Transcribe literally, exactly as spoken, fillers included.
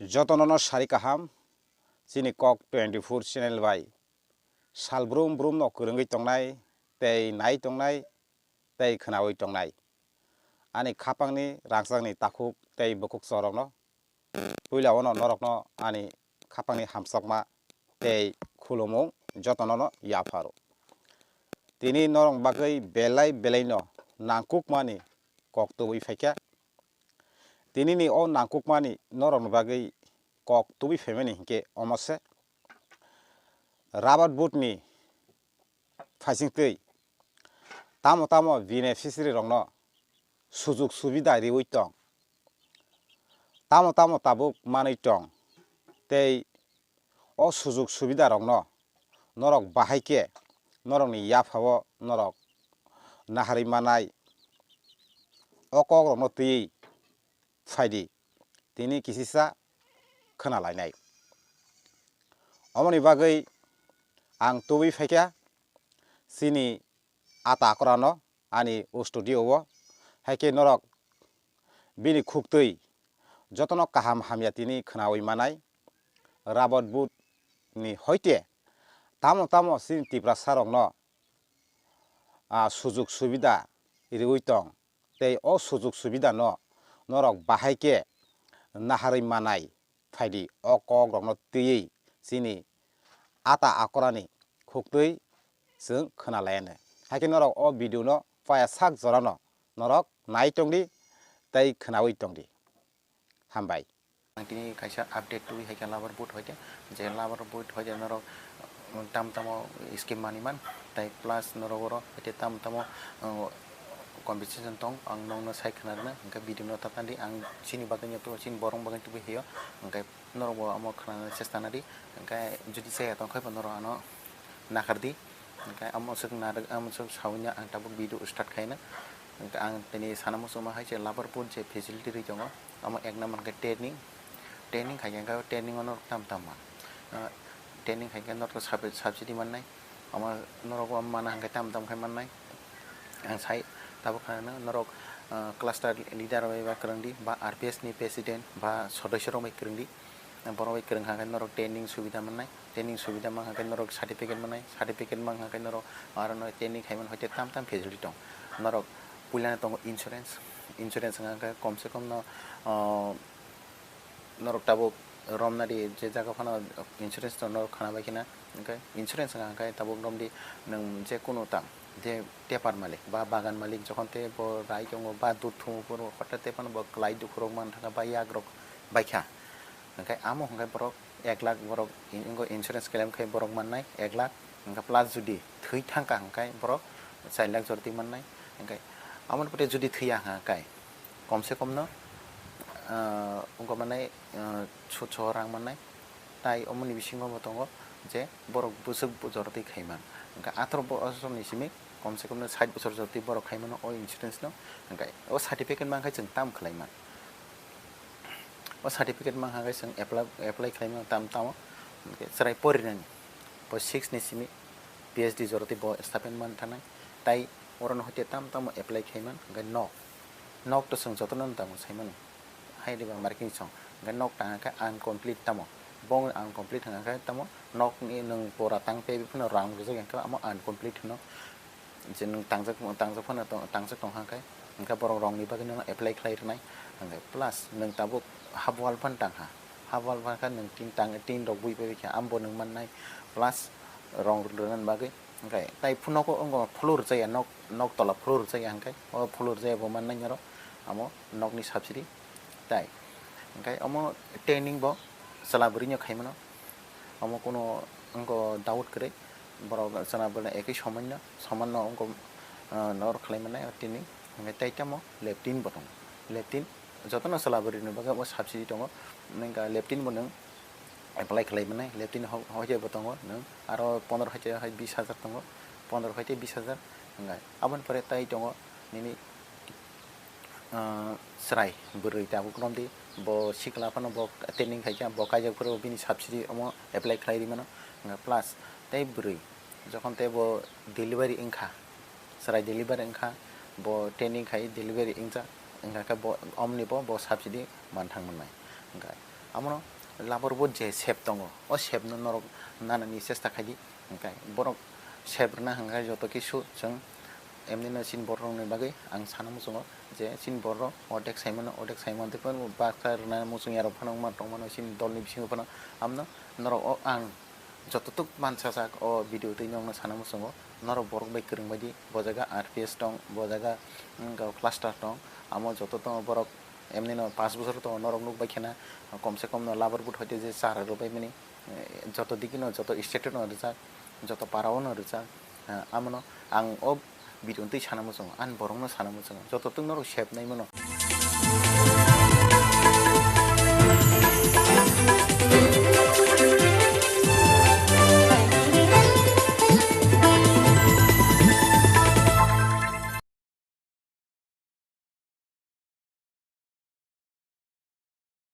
Jotono no sari kaham, chini Kok twenty-four channel bai sal brum brum no kwrwngwi tongnai, tei nai tongnai, tei khwnawi tongnai. Ani khapangni rangchakni takhuk tei bukhuk chorokno puila ono norokno ani khapangni hamjakma tei khulumung jotono no yapharo. Tini norok bagwi belai belai no nangkukmani kok tubui phaikha. Tinini o nangkukmani norokni bagwi kok tubui phaimani hinkhe omo se, rabar board ni phaisingtwi tamo tamo beneficiary rokno sujug subida riwi tong, tamo tamo tabuk manwi tong, tei o sujug subida rokno norok bahai khe norokni yaphao norok naharwi manai o kok rokno twiwi phaidi, tini kisisa khwna lainai. Omoni bagwi ang tubui phaikha chini ata akorano ani o studio o, hai khe norok bini khuktwi jotono kaham hamya tini khwnawi manai. Rabar board ni hoite tamo tamo chini Tiprasa rokno, ah, sujug subida riwi tong, tei o sujug subida no norok bahai khe naharwi manai phaidi o kok rokno twiwi chini ata akorani khuktwi chwng khwna laianw. Hai khe norok o video no paya sak jorano norok nai tongdi tei khwnawi tongdi. Hambai. Ang tini kaisa update tubui hai khe rabar board hoite, je rabar board hoite norok, um, tam tamo scheme manwi man, tai plus norok oro hoite tam tamo, uh, compensation tong, ang nokno sai khwna rwna, hwnkhe video no ta tandi, ang chini bagwi no tubui, chini borok bagwi tubui hiyo, hwnkhe norok bo omo khwna chesta nadi, hwnkhe jodi chaya tong khe bo norok ano nakardi, hwnkhe amo swk narwk, amo swk sawino ang tabuk video start khaina, hwnkhe ang tini sana muchungma hai je rabar board je facility rwi tongo, amo ek number hwnkhe training, training khai khe hwnkhe training o norok tam tam man, ah, training khai khe norok sub-, subsidy mannai, omo norok o mana hwnkhe tam tam khai mannai, ang sai tabuk khana norok, ah, cluster leader bai ba kwrwngdi ba R P S ni president ba sodosyo rok bai kwrwngdi. Borok bai kwrwng kha khe norok training subida mannai, training subida mankha khe norok certificate mannai, certificate mankha khe norok aro no training khai mani hoite tam tam facility tong. Norok puila no tongo insurance, insurance wngkha khe kom se kom no, o, norok tabuk romnadi je jaga phano insurance tong norok khana bai khina, hwnkhe insurance wngkha khe tabuk romdi nwng je kunu tam je tepar malik ba bagan malik jokhon te bo rai tongo ba dud thumo phuru hotate phano bo kwlai dukhu rok man thangkha ba yak rok baikha. Hwnkhe amo hwnkhe borok ek lakh borok in-, insurance claim khai borok mannai ek lakh, hwnkhe plus judi thwi thangkha hwnkhe borok char lakh jordi mannai. Hwnkhe amoni pore judi thwiya hwnkhe kom se kom no, ah, wngkha mannai, ah, sutso rang mannai. Tai omoni bisingo bo tongo je borok bwswk jordi khaiman. Hwnkhe atharoh bosorni simi kom se kom no sait bosor jordi borok khaimano o insurance no. Hwnkhe o certificate mankhe chwng tam khlaiman. O certificate mankha khe chwng apply, apply khlai mano tam tamo, hwnkhe chwrai porinani. Bo six ni simi P H D joroti bo stipend man thanai. Tai oro no hoite tam tamo apply khlai man, hwnkhe nok, nok to chwng jotono no tamo sai mano. Hai riba marking song, hwnkhe nok tang khe incomplete tamo. Bo incomplete hwnkha khe tamo nok ni nwng pora tang pe phano rang rwjak ya khe amo incomplete hwno. Je nwng tangjak, tangjak phano tong, tangjak tong kha khe, hwnkhe borok rokni bagwi nono apply khlai rwnai, hwnkhe plus nwng tabuk half wall phano tang kha, half wall phano khe nwng tin tang, tin rok bui pai kha, amo bo nwng mannai, plus rong rwnani bagwi, hwnkhe tai phunuk o wngkha phulur rwjak ya, nok, nok tola phulur rwjak ya, hwnkhe o phulur rwjak ya bo mannai norok, amo nokni subsidy tai, hwnkhe omo training bo chwla bwrwi no khai mano, omo kuno wngkha doubt kwrwi. Borok chwla bwrwi ekhi soman no, soman no wngkha, ah, nor khlai mannai o tini. Hwnkhe tai tamo leptin bo tongo. Leptin jotono chwla bwrwi ni bagwi omo subsidy tongo. Hwnkhe leptin bo nwng apply khlai mannai. Leptin ho-, hoite bo tongo nwng aro pondro hoite hai bis hajar tongo. Pondro hoite bis hajar. Hwnkhe aboni pore tai tongo nini, ah, chwrai bwrwi tabuk romdi. Bo sikla phano bo training khaikha, bo kaijak phuru bini subsidy omo apply khlai ri mano. Hwnkhe plus tei bwrwi jokhon tei bo delivery wngkha, chwrai delivery wngkha, bo training khai delivery wngjak, wngkha khe bo omoni bo, bo subsidy man thang mannai. Hwnkhe Amono labar bo je sep tongo, o sepno norok nanani chesta khaidi. Hwnkhe borok sep rwna hwnkhe joto kisu chwng emnino chini bororokni bagwi ang sana muchungo je chini bororok odek saimano, odek saimano tei phano baksa rwna muchung yarok phano wngma tongmano chini dolni bisingo phano. Amno norok o ang jototok mansajak o video twi nokno sana muchungo, norok borok bai kwrwng baidi, bo jaga R P S tong, bo jaga, mm, cluster tong, amo joto tongo borok emnino pash bosor tongo, norok nukbai khena komse komno labar boot hoite je chara rwbaimani, eh, joto digino, joto state-o no rwjak, joto para-o no rwjak, eh, amono ang o video twi sana muchungo, ani borokno sana muchungo, jototok norok sep naimano.